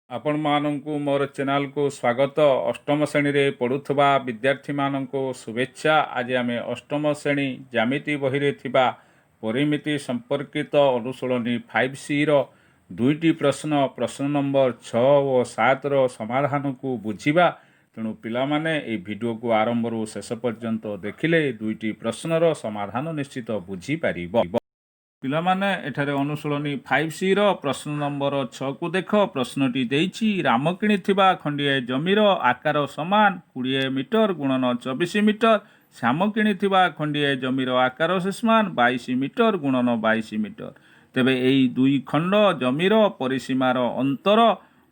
ଆପଣମାନଙ୍କୁ ମୋର ଚ୍ୟାନେଲକୁ ସ୍ୱାଗତ। ଅଷ୍ଟମ ଶ୍ରେଣୀରେ ପଢ଼ୁଥିବା ବିଦ୍ୟାର୍ଥୀମାନଙ୍କୁ ଶୁଭେଚ୍ଛା। ଆଜି ଆମେ ଅଷ୍ଟମ ଶ୍ରେଣୀ ଜ୍ୟାମିତି ବହିରେ ଥିବା ପରିମିତି ସମ୍ପର୍କିତ ଅନୁଶୀଳନୀ 5ସିର ଦୁଇଟି ପ୍ରଶ୍ନ, ପ୍ରଶ୍ନ ନମ୍ବର 6 ଓ 7ର ସମାଧାନକୁ ବୁଝିବା। ତେଣୁ ପିଲାମାନେ, ଏହି ଭିଡ଼ିଓକୁ ଆରମ୍ଭରୁ ଶେଷ ପର୍ଯ୍ୟନ୍ତ ଦେଖିଲେ ଏହି ଦୁଇଟି ପ୍ରଶ୍ନର ସମାଧାନ ନିଶ୍ଚିତ ବୁଝିପାରିବ। ପିଲାମାନେ, ଏଠାରେ ଅନୁଶୀଳନୀ 5ସିର ପ୍ରଶ୍ନ ନମ୍ବର 6କୁ ଦେଖ। ପ୍ରଶ୍ନଟି ଦେଇଛି, ରାମ କିଣିଥିବା ଖଣ୍ଡିଏ ଜମିର ଆକାର ସମାନ 20 ମିଟର ଗୁଣନ 24 ମିଟର। ଶ୍ୟାମ କିଣିଥିବା ଖଣ୍ଡିଏ ଜମିର ଆକାର ସମାନ 22 ମିଟର ଗୁଣନ 22 ମିଟର। ତେବେ ଏହି ଦୁଇ ଖଣ୍ଡ ଜମିର ପରିସୀମାର ଅନ୍ତର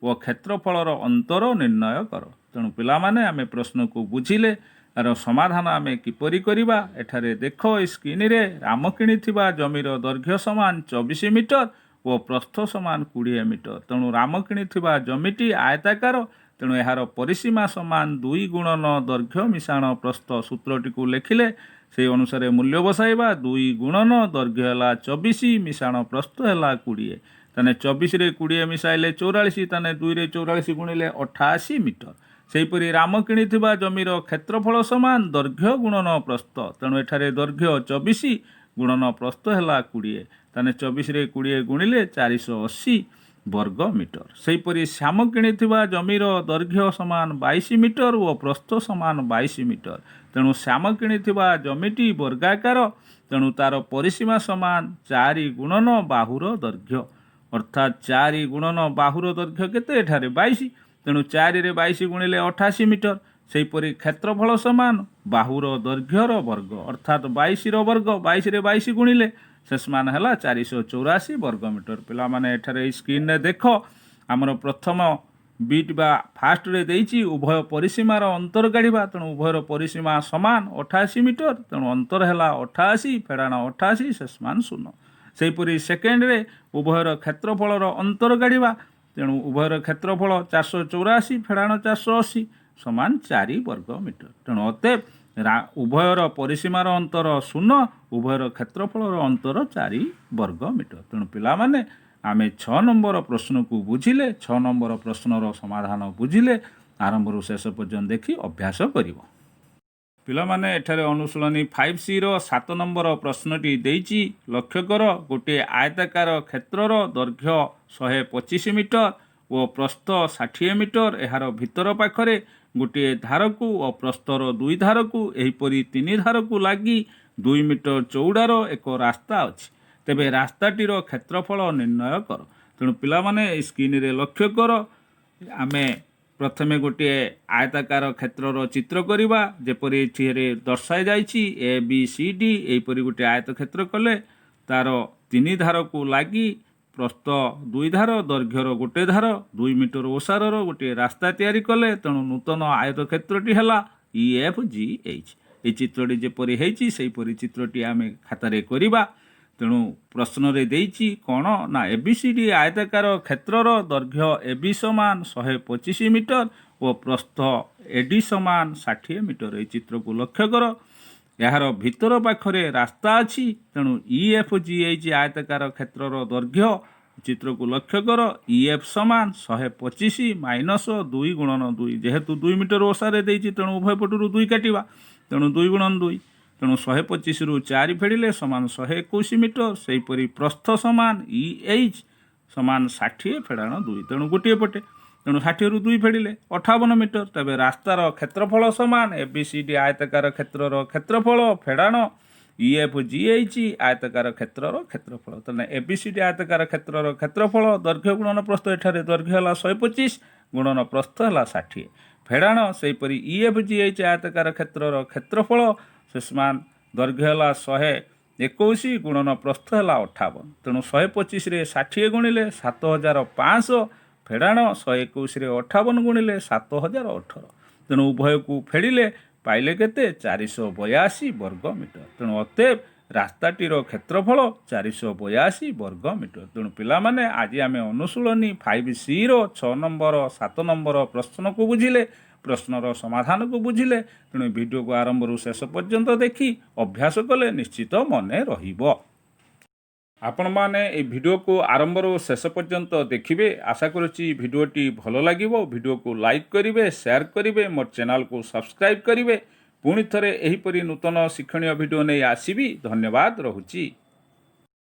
ଓ କ୍ଷେତ୍ରଫଳର ଅନ୍ତର ନିର୍ଣ୍ଣୟ କର। ତେଣୁ ପିଲାମାନେ, ଆମେ ପ୍ରଶ୍ନକୁ ବୁଝିଲେ। ଏହାର ସମାଧାନ ଆମେ କିପରି କରିବା? ଏଠାରେ ଦେଖ ଏ ସ୍କ୍ରିନରେ, ରାମ କିଣିଥିବା ଜମିର ଦୈର୍ଘ୍ୟ ସମାନ 24 ମିଟର ଓ ପ୍ରସ୍ଥ ସମାନ 20 ମିଟର। ତେଣୁ ରାମ କିଣିଥିବା ଜମିଟି ଆୟତାକାର। ତେଣୁ ଏହାର ପରିସୀମା ସମାନ ଦୁଇ ଗୁଣନ ଦୈର୍ଘ୍ୟ ମିଶାଣ ପ୍ରସ୍ଥ। ସୂତ୍ରଟିକୁ ଲେଖିଲେ ସେଇ ଅନୁସାରେ ମୂଲ୍ୟ ବସାଇବା। ଦୁଇ ଗୁଣନ ଦୈର୍ଘ୍ୟ ହେଲା 24, ମିଶାଣ ପ୍ରସ୍ଥ ହେଲା 20। ତାହେଲେ 24ରେ 20 ମିଶାଇଲେ 44। ତାହେଲେ ଦୁଇରେ 44 ଗୁଣିଲେ 88 ମିଟର। ସେହିପରି ରାମ କିଣିଥିବା ଜମିର କ୍ଷେତ୍ରଫଳ ସମାନ ଦୈର୍ଘ୍ୟ ଗୁଣନ ପ୍ରସ୍ଥ। ତେଣୁ ଏଠାରେ ଦୈର୍ଘ୍ୟ 24 ଗୁଣନ ପ୍ରସ୍ଥ ହେଲା 20। ତାହେଲେ 24ରେ 20 ଗୁଣିଲେ 480 ବର୍ଗ ମିଟର। ସେହିପରି ଶ୍ୟାମ କିଣିଥିବା ଜମିର ଦୈର୍ଘ୍ୟ ସମାନ 22 ମିଟର ଓ ପ୍ରସ୍ଥ ସମାନ 22 ମିଟର। ତେଣୁ ଶ୍ୟାମ କିଣିଥିବା ଜମିଟି ବର୍ଗାକାର। ତେଣୁ ତାର ପରିସୀମା ସମାନ ଚାରି ଗୁଣନ ବାହୁର ଦୈର୍ଘ୍ୟ। ଅର୍ଥାତ୍ ଚାରି ଗୁଣନ ବାହୁର ଦୈର୍ଘ୍ୟ କେତେ ଏଠାରେ? 22। ତେଣୁ ଚାରିରେ 22 ଗୁଣିଲେ 88 ମିଟର। ସେହିପରି କ୍ଷେତ୍ରଫଳ ସମାନ ବାହୁର ଦୈର୍ଘ୍ୟର ବର୍ଗ, ଅର୍ଥାତ୍ 22ର ବର୍ଗ। 22ରେ 22 ଗୁଣିଲେ ସମାନ ହେଲା 484 ବର୍ଗ ମିଟର। ପିଲାମାନେ, ଏଠାରେ ଏଇ ସ୍କ୍ରିନରେ ଦେଖ, ଆମର ପ୍ରଥମ ବିଟ୍ ବା ଫାଷ୍ଟରେ ଦେଇଛି ଉଭୟ ପରିସୀମାର ଅନ୍ତର କାଢ଼ିବା। ତେଣୁ ଉଭୟର ପରିସୀମା ସମାନ 88 ମିଟର। ତେଣୁ ଅନ୍ତର ହେଲା 88 ଫେଡ଼ାଣ 88 ସମାନ ଶୂନ। ସେହିପରି ସେକେଣ୍ଡରେ ଉଭୟର କ୍ଷେତ୍ରଫଳର ଅନ୍ତର କାଢ଼ିବା। ତେଣୁ ଉଭୟର କ୍ଷେତ୍ରଫଳ 484 ଫେଡ଼ାଣ 480 ସମାନ 4 ବର୍ଗ ମିଟର। ତେଣୁ ଅତଏବ ଉଭୟର ପରିସୀମାର ଅନ୍ତର ଶୂନ, ଉଭୟର କ୍ଷେତ୍ରଫଳର ଅନ୍ତର 4 ବର୍ଗ ମିଟର। ତେଣୁ ପିଲାମାନେ, ଆମେ 6 ନମ୍ବର ପ୍ରଶ୍ନକୁ ବୁଝିଲେ, 6 ନମ୍ବର ପ୍ରଶ୍ନର ସମାଧାନ ବୁଝିଲେ। ଆରମ୍ଭରୁ ଶେଷ ପର୍ଯ୍ୟନ୍ତ ଦେଖି ଅଭ୍ୟାସ କରିବ। ପିଲାମାନେ, ଏଠାରେ ଅନୁଶୀଳନୀ 5ସିର 7 ନମ୍ବର ପ୍ରଶ୍ନଟି ଦେଇଛି, ଲକ୍ଷ୍ୟ କର। ଗୋଟିଏ ଆୟତାକାର କ୍ଷେତ୍ରର ଦୈର୍ଘ୍ୟ 125 ମିଟର ଓ ପ୍ରସ୍ଥ 60 ମିଟର। ଏହାର ଭିତର ପାଖରେ ଗୋଟିଏ ଧାରକୁ ଓ ପ୍ରସ୍ଥର ଦୁଇ ଧାରକୁ, ଏହିପରି ତିନି ଧାରକୁ ଲାଗି 2 ମିଟର ଚଉଡ଼ାର ଏକ ରାସ୍ତା ଅଛି। ତେବେ ରାସ୍ତାଟିର କ୍ଷେତ୍ରଫଳ ନିର୍ଣ୍ଣୟ କର। ତେଣୁ ପିଲାମାନେ, ଏଇ ସ୍କ୍ରିନରେ ଲକ୍ଷ୍ୟ କର, ଆମେ ପ୍ରଥମେ ଗୋଟିଏ ଆୟତାକାର କ୍ଷେତ୍ରର ଚିତ୍ର କରିବା, ଯେପରି ଏଥିରେ ଦର୍ଶାଯାଇଛି ଏ ବି ସି ଡି। ଏହିପରି ଗୋଟିଏ ଆୟତ କ୍ଷେତ୍ର କଲେ ତାର ତିନି ଧାରକୁ ଲାଗି ପ୍ରସ୍ଥ ଦୁଇ ଧାର, ଦୈର୍ଘ୍ୟର ଗୋଟେ ଧାର, 2 ମିଟର ଓସାରର ଗୋଟିଏ ରାସ୍ତା ତିଆରି କଲେ, ତେଣୁ ନୂତନ ଆୟତ କ୍ଷେତ୍ରଟି ହେଲା ଇ ଏଫ୍ ଜି ଏଚ୍। ଏହି ଚିତ୍ରଟି ଯେପରି ହେଇଛି, ସେହିପରି ଚିତ୍ରଟି ଆମେ ଖାତାରେ କରିବା। ତେଣୁ ପ୍ରଶ୍ନରେ ଦେଇଛି କ'ଣ ନା, ଏ ବି ସି ଡି ଆୟତାକାର କ୍ଷେତ୍ରର ଦୈର୍ଘ୍ୟ ଏ ବି ସମାନ 125 ମିଟର ଓ ପ୍ରସ୍ଥ ଏ ଡି ସମାନ 60 ମିଟର। ଏହି ଚିତ୍ରକୁ ଲକ୍ଷ୍ୟ କର। ଏହାର ଭିତର ପାଖରେ ରାସ୍ତା ଅଛି। ତେଣୁ ଇ ଏଫ୍ ଜି ଏଚ୍ ଆୟତାକାର କ୍ଷେତ୍ରର ଦୈର୍ଘ୍ୟ, ଚିତ୍ରକୁ ଲକ୍ଷ୍ୟ କର, ଇ ଏଫ୍ ସମାନ 125 ମାଇନସ୍ ଦୁଇ ଗୁଣନ ଦୁଇ। ଯେହେତୁ 2 ମିଟର ଓସାରେ ଦେଇଛି, ତେଣୁ ଉଭୟ ପଟରୁ ଦୁଇ କାଟିବା। ତେଣୁ ଦୁଇ ଗୁଣନ ଦୁଇ। ତେଣୁ 125ରୁ ଚାରି ଫେଡ଼ିଲେ ସମାନ 121 ମିଟର। ସେହିପରି ପ୍ରସ୍ଥ ସମାନ ଇ ଏଚ୍ ସମାନ 60 ଫେଡ଼ାଣ ଦୁଇ। ତେଣୁ ଗୋଟିଏ ପଟେ, ତେଣୁ 60ରୁ ଦୁଇ ଫେଡ଼ିଲେ 58 ମିଟର। ତେବେ ରାସ୍ତାର କ୍ଷେତ୍ରଫଳ ସମାନ ଏ ବି ସି ଡି ଆୟତାକାର କ୍ଷେତ୍ରର କ୍ଷେତ୍ରଫଳ ଫେଡ଼ାଣ ଇ ଏଫ୍ ଜି ଏଚ୍ ଆୟତାକାର କ୍ଷେତ୍ରର କ୍ଷେତ୍ରଫଳ। ତେଣୁ ଏ ବି ସି ଡି ଆୟତାକାର କ୍ଷେତ୍ରର କ୍ଷେତ୍ରଫଳ ଦୈର୍ଘ୍ୟ ଗୁଣନ ପ୍ରସ୍ଥ। ଏଠାରେ ଦୈର୍ଘ୍ୟ ହେଲା 125 ଗୁଣନ ପ୍ରସ୍ଥ ହେଲା 60 ଫେଡ଼ାଣ। ସେହିପରି ଇ ଏଫ୍ ଜି ଏଚ୍ ଆୟତାକାର କ୍ଷେତ୍ରର କ୍ଷେତ୍ରଫଳ ସମାନ ଦୈର୍ଘ୍ୟ ହେଲା 121 ଗୁଣନ ପ୍ରସ୍ଥ ହେଲା 58। ତେଣୁ 125ରେ 60 ଗୁଣିଲେ 7500, ଫେଡ଼ାଣ 121ରେ 58 ଗୁଣିଲେ 7018। ତେଣୁ ଉଭୟକୁ ଫେଡ଼ିଲେ ପାଇଲେ କେତେ? 482 ବର୍ଗ ମିଟର। ତେଣୁ ଅତଏବ ରାସ୍ତାଟିର କ୍ଷେତ୍ରଫଳ 482 ବର୍ଗ ମିଟର। ତେଣୁ ପିଲାମାନେ, ଆଜି ଆମେ ଅନୁଶୀଳନୀ 5ସିର 6 ନମ୍ବର, 7 ନମ୍ବର ପ୍ରଶ୍ନକୁ ବୁଝିଲେ, ପ୍ରଶ୍ନର ସମାଧାନକୁ ବୁଝିଲେ। ତେଣୁ ଭିଡ଼ିଓକୁ ଆରମ୍ଭରୁ ଶେଷ ପର୍ଯ୍ୟନ୍ତ ଦେଖି ଅଭ୍ୟାସ କଲେ ନିଶ୍ଚିତ ମନେ ରହିବ। ଆପଣମାନେ ଏହି ଭିଡ଼ିଓକୁ ଆରମ୍ଭରୁ ଶେଷ ପର୍ଯ୍ୟନ୍ତ ଦେଖିବେ। ଆଶା କରୁଛି ଭିଡ଼ିଓଟି ଭଲ ଲାଗିବ। ଭିଡ଼ିଓକୁ ଲାଇକ୍ କରିବେ, ସେୟାର କରିବେ, ମୋ ଚ୍ୟାନେଲକୁ ସବସ୍କ୍ରାଇବ୍ କରିବେ। ପୁଣି ଥରେ ଏହିପରି ନୂତନ ଶିକ୍ଷଣୀୟ ଭିଡ଼ିଓ ନେଇ ଆସିବି। ଧନ୍ୟବାଦ, ରହୁଛି।